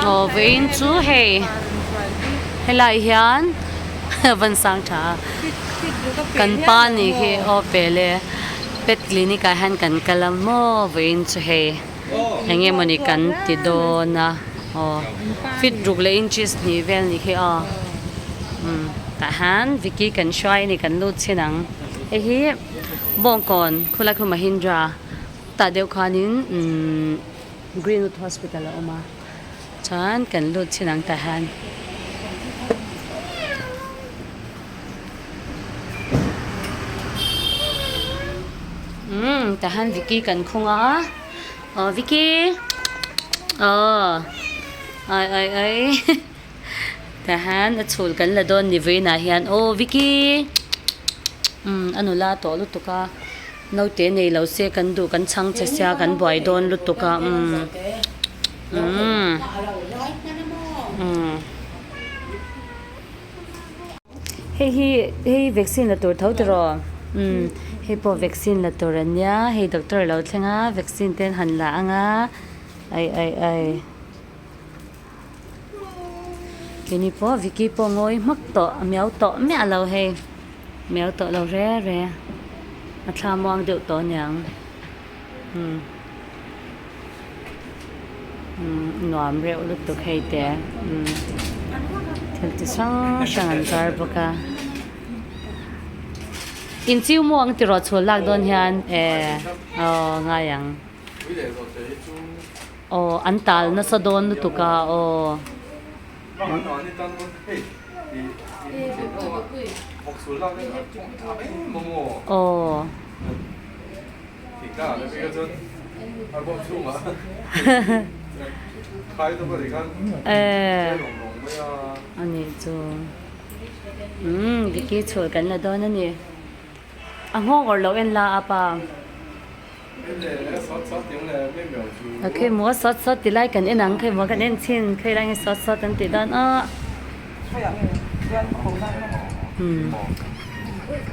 Aw vawiin chu hei helai hian van sang tha a kan pa nih khi aw pel e pet clinic ah hian kan kal a maw vawiin chu hei eng nge mawni kan ti dawn a aw feet ruk leh inches hnih vel nih khi aw umm tah hian Vicky kan hruai a ni kan lut chhin ang hei hi Bawngkawn khulai khu Mahindra tah deuh khanin umm. Greenwood Hospital a awm a chuan kan lut chin ang tah hian umm tah hian Vicky kan khung a aw Vicky aw ai ai ai tah hian a chhul kan la dawn ni vawiinah hian aw Vicky umm a nula tawh lutuk a. Naute nei lo se kan duh kan chhang che sia kan buai dawn lutuk a umm umm umm hei hi hei vaccine la tur tho tiraw umm hei pawh vaccine la tur a nia hei doctor a lo thleng a vaccine te an han la ang a ai ai ai keini pawh Vicky pawh ngawi hmak tawh a miau tawh miah lo hei. Mel tawh lo re re a thla muang deuh tawh aniang umm umm nuam reuh lutuk hei te umm thil chi hrang hrang an zar bawk a in chiu maw ang tiraw chhul lak dawn hian eh aw ngai ang aw an tal nasa dawn lutuk a aw. Aw. Eh. Ani chu. Umm Vicky chhul kan la dawn a ni. A nghawng awrh loh en la a pa. Khei maw sawt sawt ti lai kan en ang khei maw kan en chhin khei lai nge sawt sawt an tih dawn a umm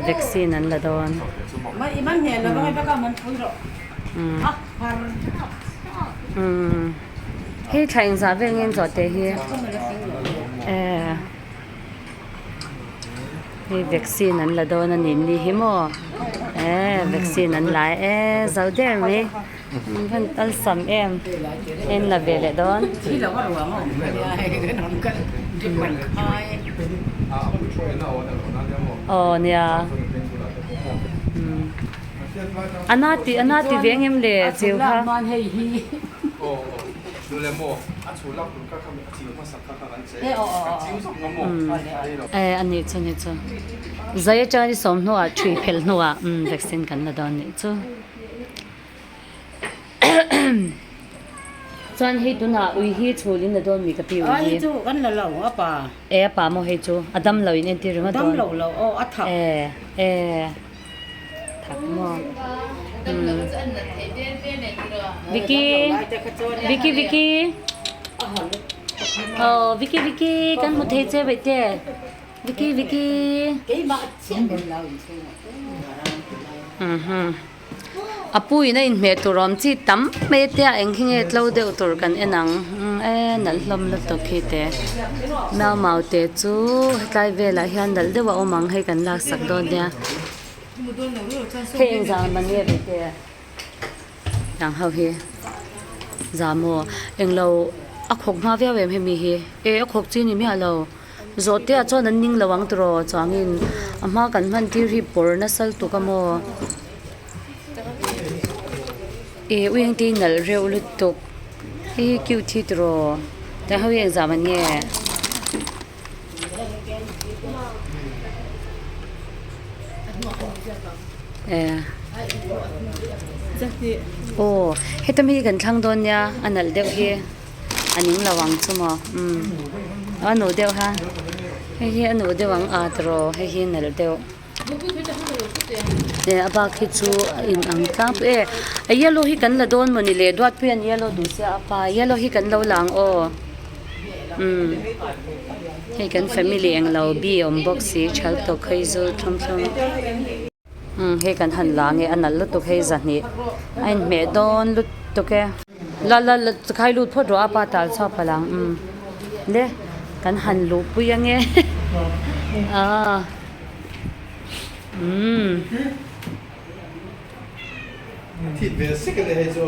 vaccine an la dawn umm umm hei thla engzah vel nge an zawh teh hi eh. Hei vaccine an la dawn a ni ni hi maw eh vaccine an la e zo der mai an van talsam em en la ve leh dawn. Aw nia ana ti ana ti ve ang em le chiu kha. Eh a nih chu nih chu zai atanga ni sawm hnuah thui phelh hnuah umm vaccine kan la dawn nih chu chuan hei tunah ui hi chhul in la dawn mi ka pi ui hi eh a pa maw hei chu a dam lo in entir ringawt dawn eh eh thak maw umm Vicky Vicky Vicky aw Vicky Vicky kan hmu thei che vaih te Vicky Vicky umm a pu in a inhmeh tur awm chi tam mai te a eng hi nge tlo deuh tur kan en ang e nalh hlawm lutuk khi te mau mau te chu hetlai velah hian nalh deuh a awm ang hei kan laksak dawn nia hei engzah man nge ve te dang ho hi zah maw englo a khawk hma viau em hemi hi e a khawk chi ni miah lo. Zawhte ah chuan an ning lo ang tiraw chuangin a hma kan hman tir hi pawr nasa lutuk a maw ih ui engtin nalh reuh lutuk hei hi cute hi tiraw tlai ho hi engzah man nge eh aw heta mi hi kan thlang dawn nia a nalh deuh hi. A ning lo ang chu maw umm a nuh deuh ha hei hi a nuh deuh ang at rawh hei hi nalh deuh eh a bak hi chu a in ang tlangpui e a yellow hi kan la dawn mawni le duatpuian yellow duh sia a pa yellow hi kan lo la ang aw umm hei kan family englo bi a awm bawk si thal tawk phei zu thlum thlum. Umm hei kan han la nge a nalh lutuk hei zahnih a inhmeh dawn lutuk e. La la la khai lut phawt rawh a pa tal chhuak palh ang umm le kan han luh pui ange ah umm.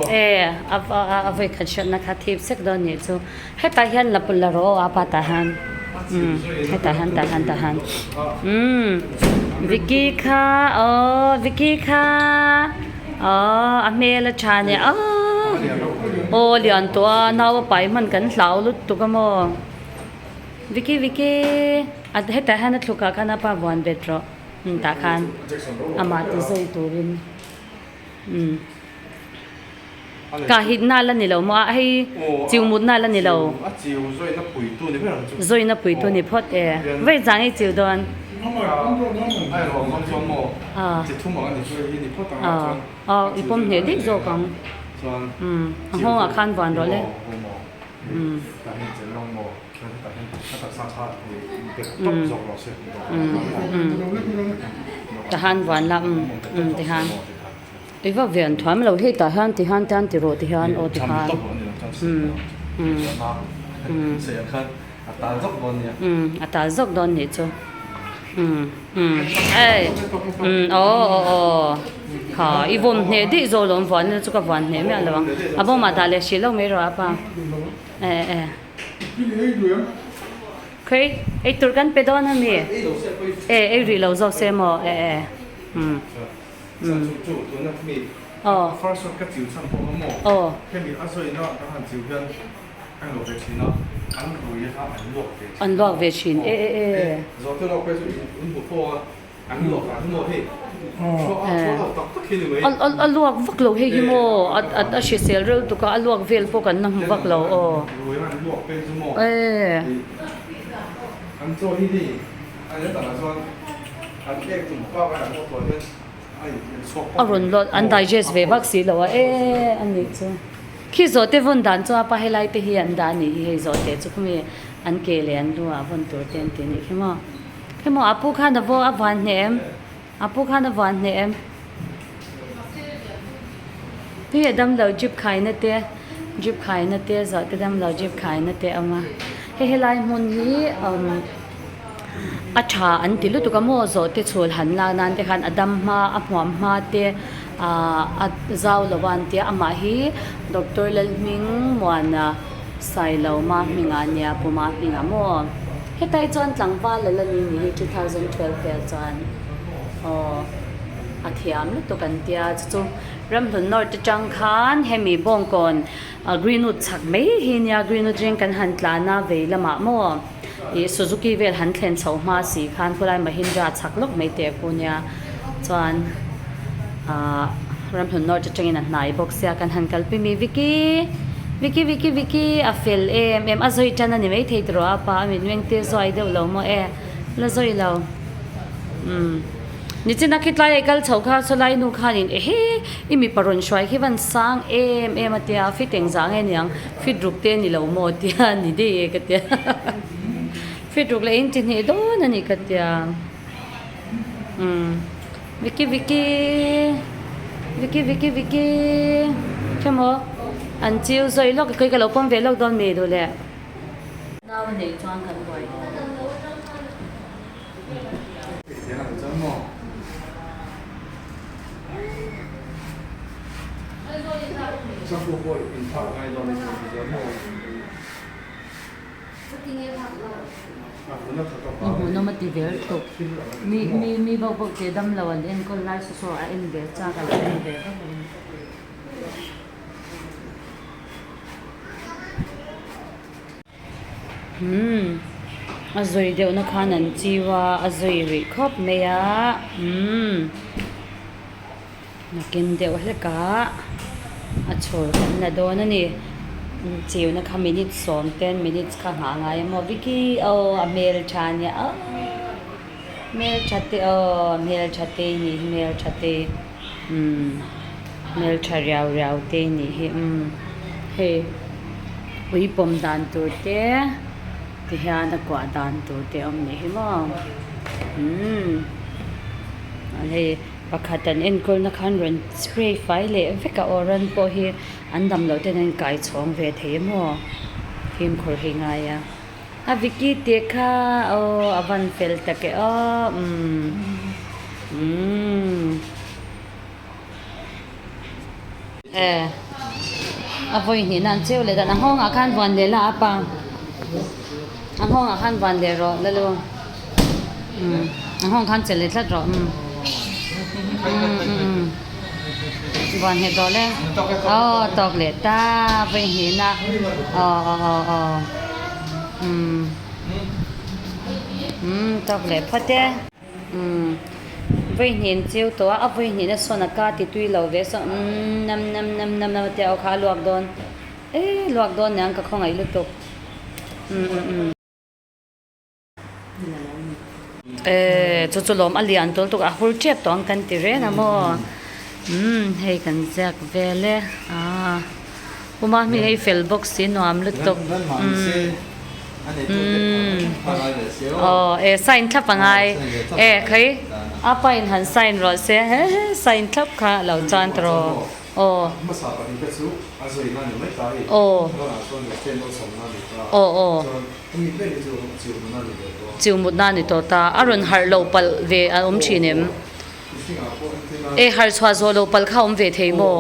E a a vawikhat hriatna kha thip sek dawn nih chu hetah hian la la rawh aw a pa tah hian umm hetah hian tah hian tah hian umm Vicky kha aw Vicky kha aw a hmel a tha nia aw aw lian tawh a nau a pai hman kan hlau lutuk a maw Vicky Vicky a hetah hian a thlukah khan a pa vuan bet rawh. Umm tah khan amah ti zui turin umm kahit na la ni lo maw a hei chiu mut na la ni lo zawina puitu ni phawt e vei zang i chiu dawn a a i pawm hneh daih zawk ang umm a nghawngah khan vuan rawh le umm. Tahan vuan la umm umm ti hian i va vian thuam lo hei tah hian ti hian tan ti rawh ti hian aw ti khan umm umm umm umm a tal zawk dawn nih chu umm umm ei umm aw aw aw kha i vawm hneh daih zawk lawm vuan ila chu ka vuan hneh miah lo ang a bawmah dah leh hrih lo mai rawh a pa eh eh. Khawi ei tur kan pe dawn a mi? E ei rih lo zawk se maw? E e umm umm aw aw an luak ve thin e e e. A luak vak lo hei hi maw a hrisel reuh tuk a a luak vel pawh kan la hmu vak lo aw a rawn luak an digest ve vak si lo a e a nih chu khi zawh te vawn dan chu a pa helai te hi an dah a nih hi hei zawh te chu khawmi an ke leh an lu ah vawn tur te an ti a nih khi maw. Hemaw a pu khan a vaw a vuan hneh em? A pu khan a vuan hneh em? Hei a damlo jeep khaina te jeep khaina te zawh te damlo jeep khaina te a awm a hei helai hmun hi umm a tha an ti lutuk a maw zawh te chhul han lak nan te khan a dam hma a hmuam hma te ahh a zau lo a an tia amah hi doctor Lalhmingmuana Sailoma hmingah a nia Puma hmingah maw. Hetai chuan tlangval a la ni ni hi 2012 vel chuan aw a thiam lutuk an tia chu chu Ramhlun North atang khan hemi Bawngkawn Greenwood chhak mai hi nia Greenwood ring kan han tlan a vei lamah maw ih Suzuki vel han thlen chho hma si khan khulai Mahindra chhak lawk mai teh khu nia chuan ahh Ramhlun North atangin a hnai bawk sia kan han kalpui mi Vicky Vicky Vicky Vicky a fel em em a zawi tan a ni maithei tiraw a pa a mitmeng te zuai deuh lo maw e la zawi lo umm nichina khitlai a i kal chho kha sawlai nu khanin ehe i mipa rawn hruai khi van sang em em a tia fit engzah nge niang fit ruk te a ni lo maw tia ni daih e ka tia fit ruk leh in ti hnih dawn a ni ka tia umm. Vicky Vicky Vicky Vicky Vicky Khe maw an chiu zawi lawk kei ka lo pawm ve lawk dawn mi duh leh. Nau a neih chuan kan buai dawn. Hmuhnawm a ti vel tuk. Mi mi mi bawk bawk te dam lo an enkawl lai saw saw a en ve chak a lo en ve vak a ni. Umm a zawi deuh na khan an chiu a a zawi rih khawp mai a umm nakin deuh hlek ah a chhur kan la dawn a ni chiu na kha minute sawm ten minutes kha nghah ngai a maw Vicky aw a hmeltha ania aw hmeltha te aw hmeltha te a nih hi hmeltha te umm hmeltha riau riau te a nih hi umm hei ui pawm dan tur te ti hian a kuah dan tur te a awm nih hi maw umm hei. Pakhat an enkawlna khan rawn spray fai leh vek a aw ran pawh hi An dam loh ten an inkai chhawng ve thei emaw fimkhur hi ngai a. A Vicky tih kha aw a van fel tak e aw umm umm. E a vawi hnih nan cheu leh dan a nghawng ah khan vuan leh la a pa a nghawng ah khan vuan leh rawh lalu umm a nghawng khan chelh leh tlat rawh umm umm umm. Vuan nghet tawh le. Aw tawk leh ta vawi hnihna aw aw aw aw umm umm tawk leh phawt e. Umm vawi hnih an chiu tawh a, a vawi hnihna sawn a ka ti tui lo ve saw umm nam nam nam nam nam a tia aw kha a luak dawn e luak dawn niang ka khawngaih lutuk umm umm umm. Ehh chu chu lawm a lian tul tuk a hur tep tawh ang kan ti reng a maw umm hei kan ziak vel e aaa puma hming hi fel bawk si nuam lutuk umm umm aw eh sign thlap a ngai eh khawi a pa in han sign rawh se he he sign thlap kha lo chuan tawh aw. Aw aw aw. Chiu mutna a ni tawh ta. A rawn harh loh palh ve a awm thin em? E harh chhuah zawh loh palh kha a awm ve thei maw?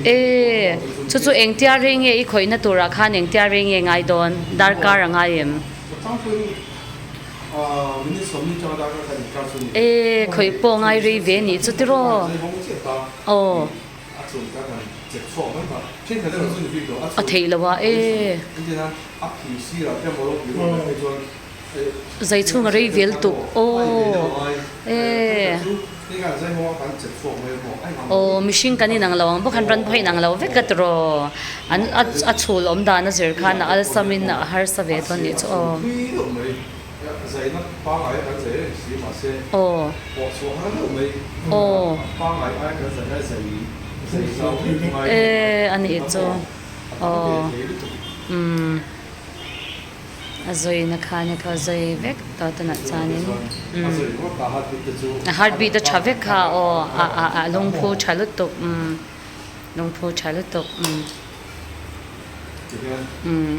E chu chu engtia rei nge i khawihna turah khan engtia rei nge ngai dawn? Darkar a ngai em? E khawih pawh ngai rei ve nih chu tiraw? Aw. A theih lo a e. Zai chhung a rei vel tuk aw e. Aw mihring kan inang lo ang bawk han ran pawh a inang lo vek a tiraw an a chhul awm dan a zir khan a alsam in a harsa ve dawn nih chu aw. Aw. Aw. E a nih chu. Aw. Umm. A zawina kha nia kha zawi vek tawh tunah chuanin. Umm. A heartbeat a tha vek kha aw a a a lungphu tha lutuk umm. Lungphu tha lutuk umm. Umm.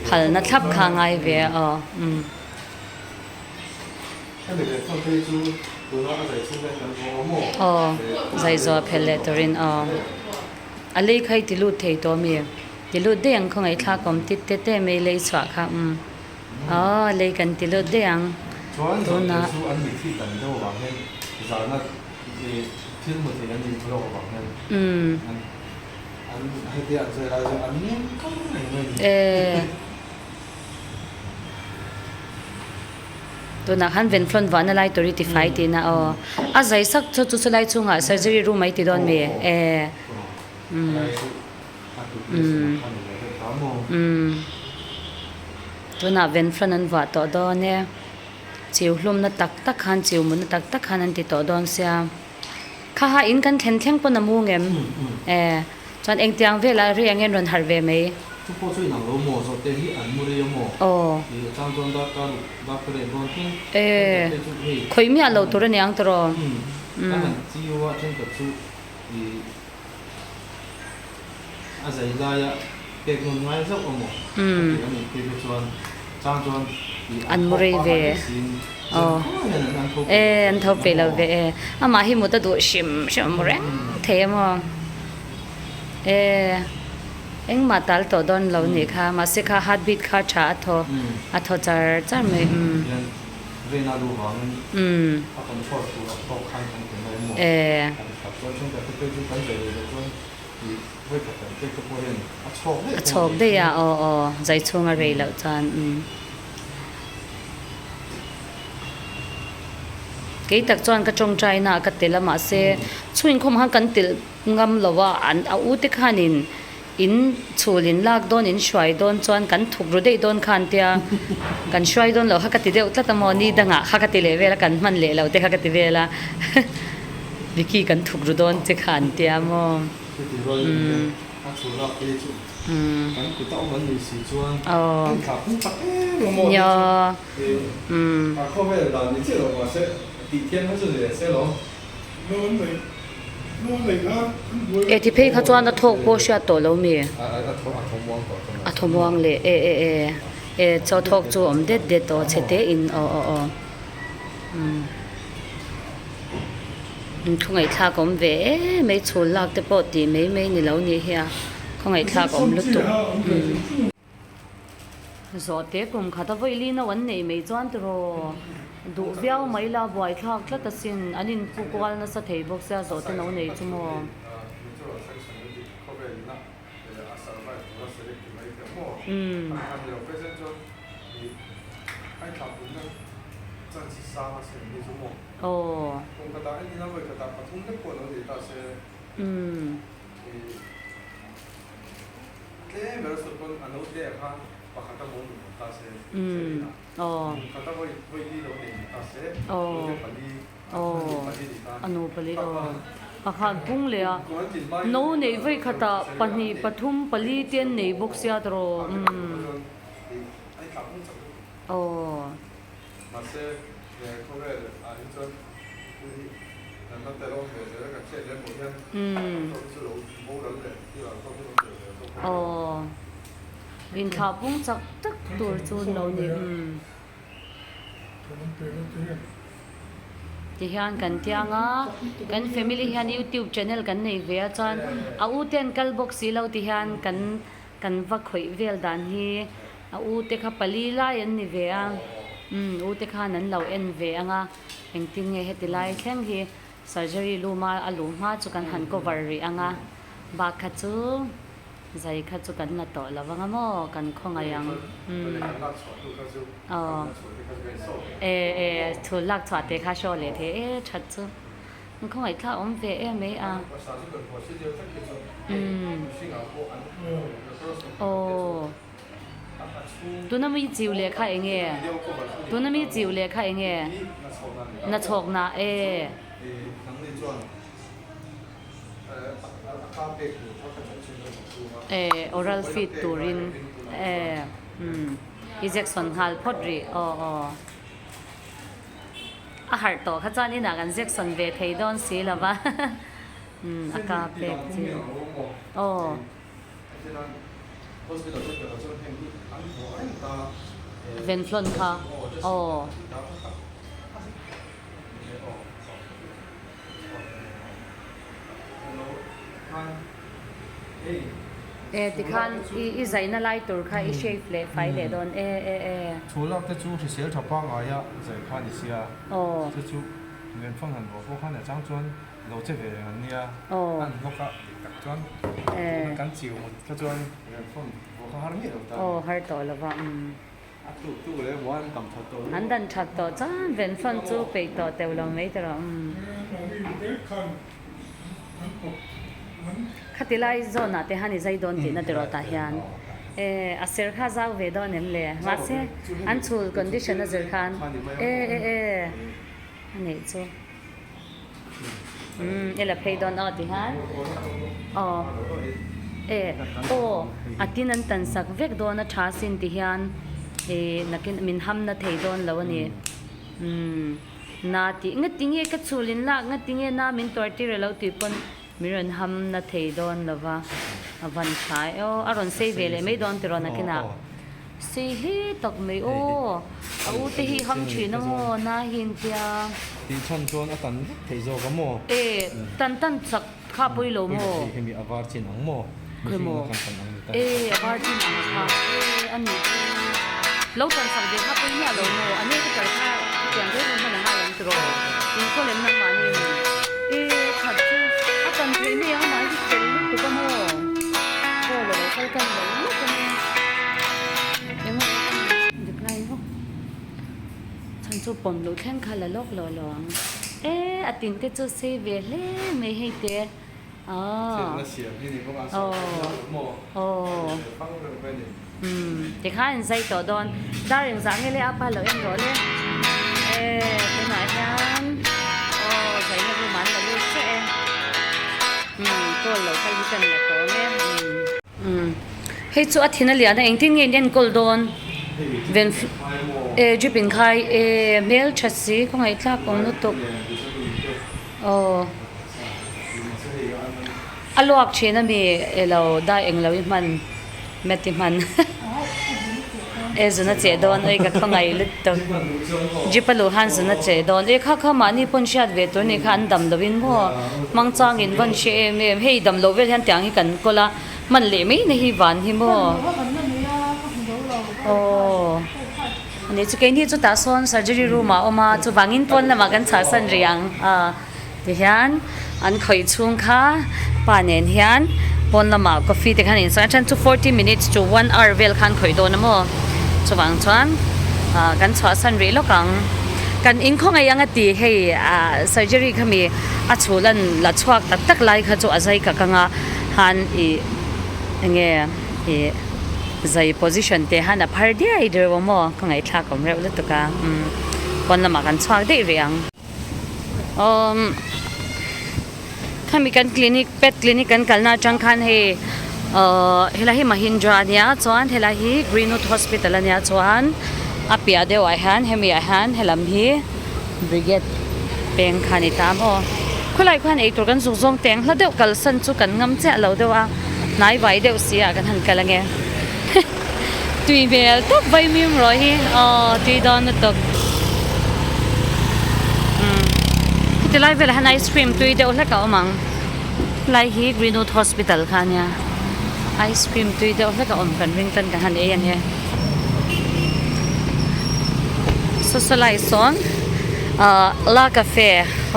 Phalna thlap kha a ngai ve a aw. Umm. Aw, zaizaw phel leh turin aw. A lei kha i ti lut thei tawh mi? Ti lut daih ang khawngaih thlak awm tit te te mai lei chhuah kha umm. Aw, lei kan ti lut daih ang. Tunah. Umm. E. Tunah khan venflon vahna lai tur hi tifai tihna aw. A zai sak chu chu chulai chhungah surgery room a i ti dawn mi? E. Umm. Umm. Umm. Tunah venflon an vah tawh dawn e. Chiu hlumna tak tak khan chiu mutna tak tak khan an ti tawh dawn sia. Kha ha in kan thlen thleng pawn a mu ngem? E, chuan engtiang velah rei angin rawn harh ve mai? Chu pawh chu inang lo maw? Zawhte hi an mu rei a maw? Aw. I chang chuan darkar darkar rei dawn thleng. E, Thenkhat te chu hei. Khawih miah lo tur a ni ang tawh. Umm, kan han chiu a thenkhat chu i a zai laia pek nawn ngai zauh a maw? Umm. A ti a nih phei te chuan chang chuan i An an mu thawk rei pangngai ve. mai siin Aw. E, an tho pe lo ve e. Amah hi mut a duh hrim hrim a mu reng thei a maw? E, engmah tal tawh dawn lo nih kha. Mahse kha heartbeat kha tha a thaw, a thaw char char mai. Umm. Umm. E. A chhawk daih a, aw aw, zai chhung a rei loh chuan. Umm. Kei tak chuan ka tawngtai na ka tel a mahse chhungin khawm khan kan telh ngam lo a an a u te khanin in chhul in lak dawn in hruai dawn chuan kan thuk ru daih dawn khan tia kan hruai dawn loh kha ka ti deuh tlat a maw ni dangah kha ka ti leh vel a kan hman leh lo te kha ka ti vel a Vicky kan thuk ru dawn che kha an tia maw. Nia. E ti phei kha chuan a thawk pawh hriat tawh lo mi? A thaw muang leh e e e e chaw thawk chu a awm det det aw chhe te in aw aw aw umm khawngaihthlak a awm ve em mai chhul lak te pawh tih mai mai ni lo nih hi a khawngaihthlak a awm lutuk umm. Zawhte kum khat a vawi li no an neih mai chuan tiraw duh viau mai la buaithlak tlat asin an in pu kual nasa thei bawk sia zawhte no nei chu maw. Umm. Aw. Umm. A nu pali aw pakhat bung leh a no nei vawi khatah pahnih pathum pali te an nei bawk sia tawh aw. Aw inthlah pung chak tak tur chu lo ni umm tihian kan tiang a kan family hian youtube channel kan nei ve a chuan a u te an kal bawk si lo tihian kan kan va khawih vel dan hi a u te kha pali lai an ni ve a umm u te khan an lo en ve ang a. Engtin nge heti lai thleng hi surgery luma a luh hma chu kan han cover rih ang a, bak kha chu zai kha chu kan la tawh lo vang a maw, kan khawngaih ang. Umm. Aw. E e chhul lak chhuah te kha show leh thei e that chu. An khawngaih thlak awm ve em mai a. Umm. Aw. Tuna mi chiu leh kha eng nge? Tuna mi chiu leh kha eng nge? Na chhawk na e. E oral feed turin e umm injection nghal phawt rih aw aw. A harh tawh kha chuan inah kan injection ve thei dawn si lo va umm a ka pek chi aw. Venflon kha aw. E tikhan i i zaina lai tur kha i shave leh fai leh dawn e e e. Chhulak te chu hrisel tha pangngaia zai kha a ni sia. Aw. Chu chu Venflon han vuah pawh khan a chang chuan Lo che ve reng an nia, an hlawk a tih tak chuan tuna kan chiu mut kha chuan reform pawh kha har miah lo ta. Aw har tawh lo va umm. A tuk tuk leh maw an dam that tawh An dan that tawh chuan venfan chu peih tawh teuh lo mai ta rawh umm. Khati lai zawn ah te han i zai dawn tihna tiraw tah hian e a ser kha zau ve dawn em le mahse an chhul condition a zir khan e e e a neih chu. Umm i la phei dawn aw ti hian aw e aw a tin an tan sak vek dawn a tha sin ti hian ih nakin min ham na thei dawn lo a ni umm na tih nga ti nge ka chhul in lak nga ti nge na min tuar tir alo tih pawn min rawn ham na thei dawn lo va a van tha e aw a rawn sei ve leh mai dawn tiraw nakinah. Sei hle tak mai aw. A u te hi ham thin a maw na hi in tia. Tih chhan chuan a tan vek theih zawk a maw? E, tan tan chak kha pawi lo maw? Hei hemi a var chin ang maw? Khawi maw? Mihring na kan tan ang ni ta. E, a var chin ang kha. E, a nih chu. Lo tan sak ve kha pawi miah lo maw? A nek a tar kha chutiang reng reng hman a ngai ang tiraw? In khaw lem nangmahni ni. E, that chu a tan theih mai ang amah hi fel lutuk a maw? Aw la lo kal kan lo lawk a nia. Engemaw kan decline vak. Chhan chu pawm loh thleng kha la lawk lo lo ang. E a tin te chu sei ve hle mai hei te. Aw. Aw. Aw. Umm tikhan in zai tawh dawn. Dar engzah nge le apa lo en rawh le. E tunah hian aw zaina room ah an la lut chiah e. Umm call lo kal hi ka ni la tawh ang e. Umm hei chu a thin a lian a engtin nge in enkawl dawn ven e drip in khai e hmeltha si khawngaih tlak awm lutuk aw. A luak thin a mi elo dai englo i hman mat i hman e zun a cheh dawn oi ka khawngaih lutuk jeep a luh han zun a cheh dawn e kha kha mahni pawn hriat ve tur nih kha an dam lo in maw hmang chang in vawn hre em em hei dam loh vel hian tiang hi kan kawl a hman leh mai na hi van hi maw aw ani chu keini chu tah sawn surgery room ah a awm a chuvangin pawn lamah kan chhuahsan rih ang a. Tihian an khawih chhung kha pa nen hian pawn lamah coffee te khan insawi a then chu 40 minutes to 1 hour vel khan khawih dawn a maw chuvang chuan ah kan chhuahsan rih lawk ang kan inkhawngaih ang a ti hei ah surgery kha mi a chhul an la chhuak tak tak lai kha chu a zai ka kang a han ih enge ih zai position te han a phar diai deuh a maw ka ngaihthlak awm reuh lutuk a umm pawn lamah kan chhuak daih rih ang. Umm khami kan clinic pet clinic kan kalna atang khan hei ahh helai hi Mahindra ania chuan helai hi Greenwood hospital ania chuan a piah deuhah hian hemi ah hian helam hi Brigade peng kha a ni ta maw khawlai khuan eitur kan zuk zawng teng hla deuh kalsan chu kan ngam chiah lo deuh a hnai vai deuh si ah kan han kal ange Tui hmel tawp vaimim rawh hi aw tui dawn lutuk umm heti lai velah hian ice cream tui deuh hlek a awm ang helai hi Greenwood hospital kha ania ice cream tui deuh hlek a awm kan ring tan kan han ei a nia saw saw lai sawn ah la cafe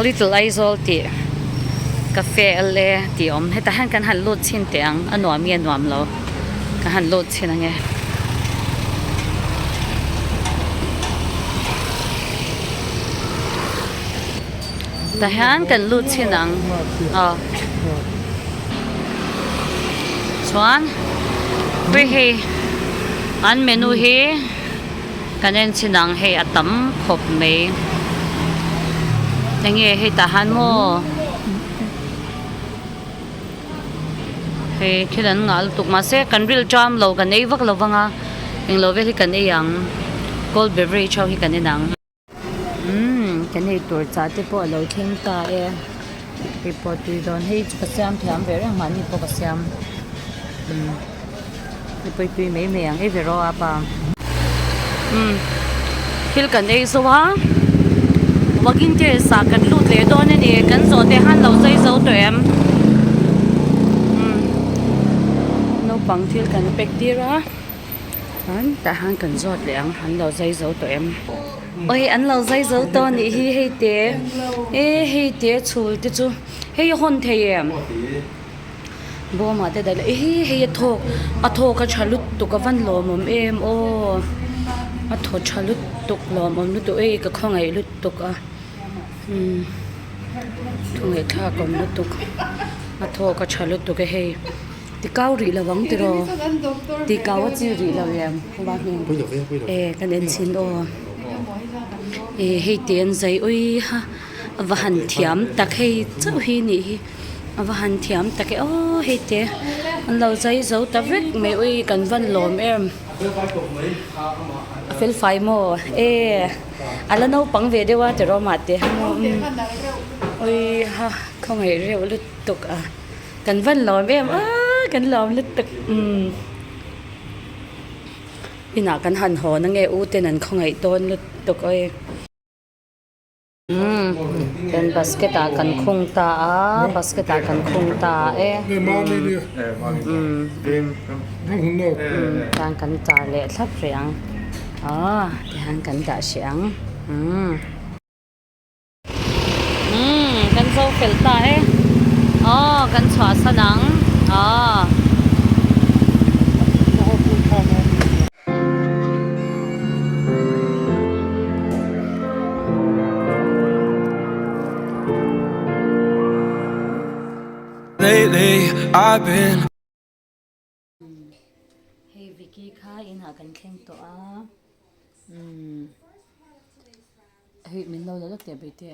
little Aizawl tih cafe L A tih a awm hetah hian kan han lut chhin teh ang a nuam nge nuam lo. Ka han lut chhin ange. Tah hian kan lut chhin ang aw. Chuan hei hei an menu hi kan en chhin ang hei a tam khawp mai. Enge hei tah hian maw. Hei thil an ngah lutuk mahse kan ril ṭam lo kan ei vak lo vang a englo vel hi kan ei ang cold beverage ho hi kan en ang umm kan ei tur chah te pawh a lo thleng ta e hei pawh tui dawn hei chu ka siam thiam ve reng mahni pawh ka siam umm hei pawh hi tui mai mai ang ei ve rawh a pa umm thil kan ei zo a walking terrace ah kan lut leh dawn a ni kan zawh te han lo zai zo tawh em umm naupang thil kan pack tir a chuan tah hian kan zawt leh ang an lo zai zo tawh em awi an lo zai zo tawh a nih hi hei te e hei te chhul te chu hei a hawn thei em. Bawmah te daih la ehe hei a thawk a thawk a tha lutuk a van lawmawm em aw a thaw tha lutuk lawmawm lutuk ei ka khawngaih lutuk a umm khawngaih thlak awm lutuk a thawk a tha lutuk e hei ti kau rih lo ang tiraw ti kau a chi rih lo em e kan en chhin aw e hei te an zai uiha a va han thiam tak hei chauh hi nih hi. A va han thiam tak e aw hei te an lo zai zo ta vek mai ui kan van lawm em a fel fai maw e a la naupang ve deuh a tiraw mah te ui ha khawngaih reuh lutuk a kan van lawm em a kan lawm lutuk umm inah kan han haw na nge u ten an khawngaih dawn lutuk awi. Umm kan basket ah kan khung ta a basket ah kan khung ta e umm tan kan tar leh thlap rih ang aw tihian kan dah hrih ang umm umm kan zo fel ta e aw kan chhuahsan ang aw. Lately I've been Hei Vicky kha inah kan thleng tawh a umm hei min lo la lawk teh bete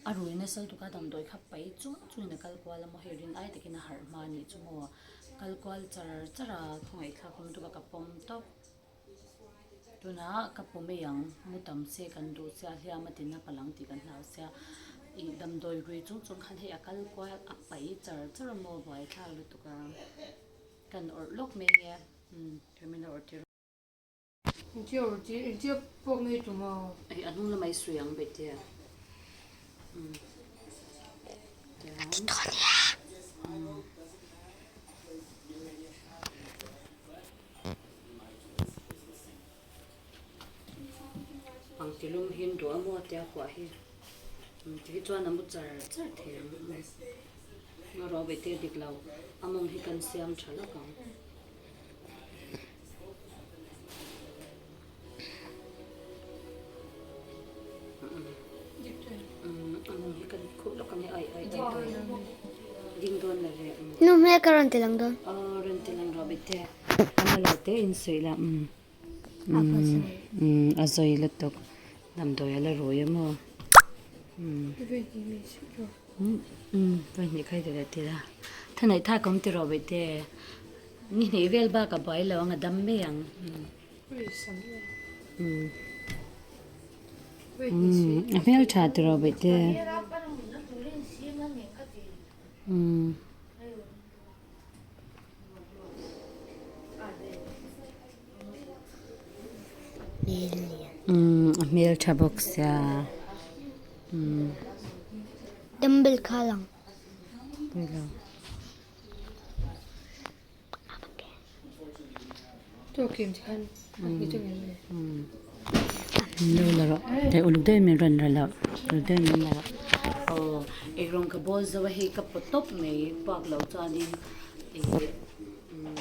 a rui nasa lutuk a damdawi kha pai chung chungin a kal kual a maw hei rin ai takin a harh hma a nih chu maw kal kual char char a khawngaih thlak awm lutuk a ka pawm tawp. Tunah ka pawm ei ang, mu tam se kan duh sia, hliam a tina palang tih kan hlau sia. Ih damdawi rui chung chung khan hei a kal kual a pai char char a maw buaithlak lutuk a kan awrh lawk mai nge umm Remi la awrh tir Engtia awrh tir engtia pawh nge tum a? Hei a hnung lamah i sawi ang bete a umm tiang Pangtilum hi an duh a maw tia kuah hi ti hi chuan a mu char char thei ang a rawh ve te dik lo a mawng hi kan siam tha lawk ang. A mawng hi kan khuh lawk ang e ai ai ai ding dawn la ve. Nu hmel ka rawn ti lang dawn. Aw rawn ti lang rawh bete a la lo te in sawi la umm. Umm a zawi lutuk damdawi a la rui a maw umm umm vawihnih kha i ti leh ti la tha neih thak awm ti rawh bawihte ni hnih vel bak a buai lo ang a dam mai ang umm umm a hmeltha ti rawh bawihte umm. Umm a hmel tha bawk sia umm. Dumbbell kha lang. Pawilo. Umm lo la rawh hei uluk deuhin min rawn la loh uluk deuhin min la rawh aw eirawng ka bawl zo a hei ka pawt tawp mai puak loh chuanin ih umm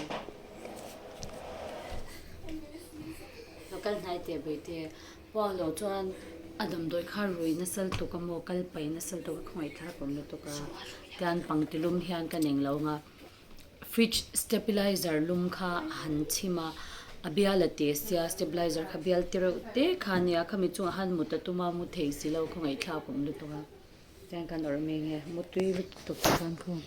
lo kal hnai teh bawihte puak loh chuan a damdawi kha rui nasa lutuk a maw kal paih nasa lutuk a khawngaih thlak awm lutuk a tian pangtilum hian ka neng lo ang a. Fridge stabilizer lum kha a han chhim a, a bial a te sia stabilizer kha bial te reuh te kha a nia khami chungah khan mut a tum a mu thei si lo khaw ngaihthlak awm lutuk a chuan kan awrh mai nge mutui lutuk chuan khaw.